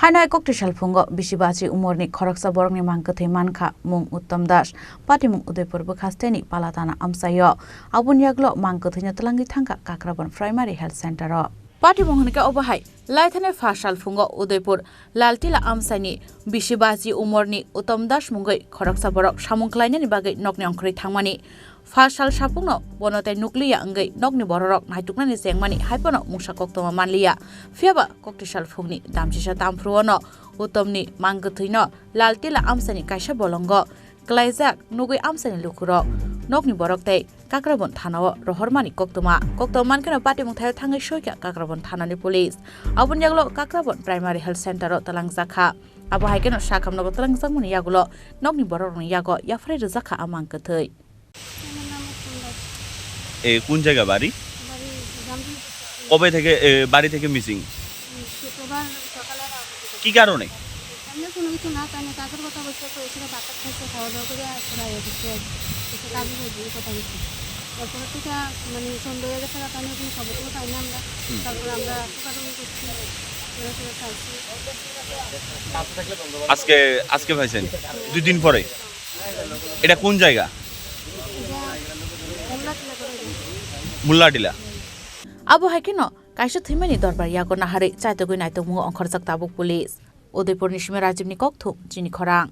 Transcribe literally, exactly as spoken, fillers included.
Haino hai kokti salphungo bisi bachi umorni khoroksa borokni mang kwthwi mankha mung Uttom Das, patimung Udaipur bwkhasteni Palatana amchaio. Aboni yagulo mang kwthwino twlangwi thangkha Kakrabon Primary Health Center-o. Patimung hwnkhe obo hai laithani pha salphungo Udaipur Laltila amchaini bisi bachi umorni Uttom Das mungwi khoroksa borok samung khlainani bagwi nokni ongkhorwi thangmani. Pha sal saphungno bono tei nukliya wngwi nokni bororok naituknani chengmani haiphano mungsa koktwma manliya. Phiyaba kokti salphungni damchisa tamphruono Uttomni mang kwthwino Laltila amchaini kaisa bolongo kwlaijak nugwi amchaini lukurok, nokni borok tei Kakrabon thanao rohormani koktwma. Koktwma mankheno patimung thaio thangwi soikha Kakrabon thanani police. Aboni yagulo Kakrabon Primary Health Center-o twlangjakha. Abo hai kheno sakhamnogo twlangjakmani yagulo nokni borokrokni yago yapharwi rwjakha a mang kwthwi. এ, কোন জায়গা বাড়ি? বাড়ি জামতলী। কবে থেকে, এ, বাড়ি থেকে মিসিং? উম, শুক্রবার সকালে রওনা দিয়েছে। কি কারণে? এমনি কোনো কিছু না, তাই না, কাজের কথা বলছে, তো এখানে ভাত টাত খাইছে, খাওয়া দাওয়া করে আর চলে গেছে। এসে কাজে যাইবে, এই কথা বলছে। তারপরে থেকে, মানে, সন্ধ্যা হয়ে গেছে, তাই না, কোনো খবর টবর পাই না আমরা। হুম। তারপরে আমরা টোকাটুকি করছি, ঘোরাফেরা চাইছি। আজকে, আজকে পাইছেন? দুই দিন পরে? এটা কোন জায়গা? এটা মোল্লাটিলা করে দিন। মোল্লাটিলা। Abo hai kheno kaisa thwimani dorbar yago naharwi chaitogwi naitokmungo ongkhorjak tabuk police. Udaipurni simi Rajibni kokthum, chini khorang.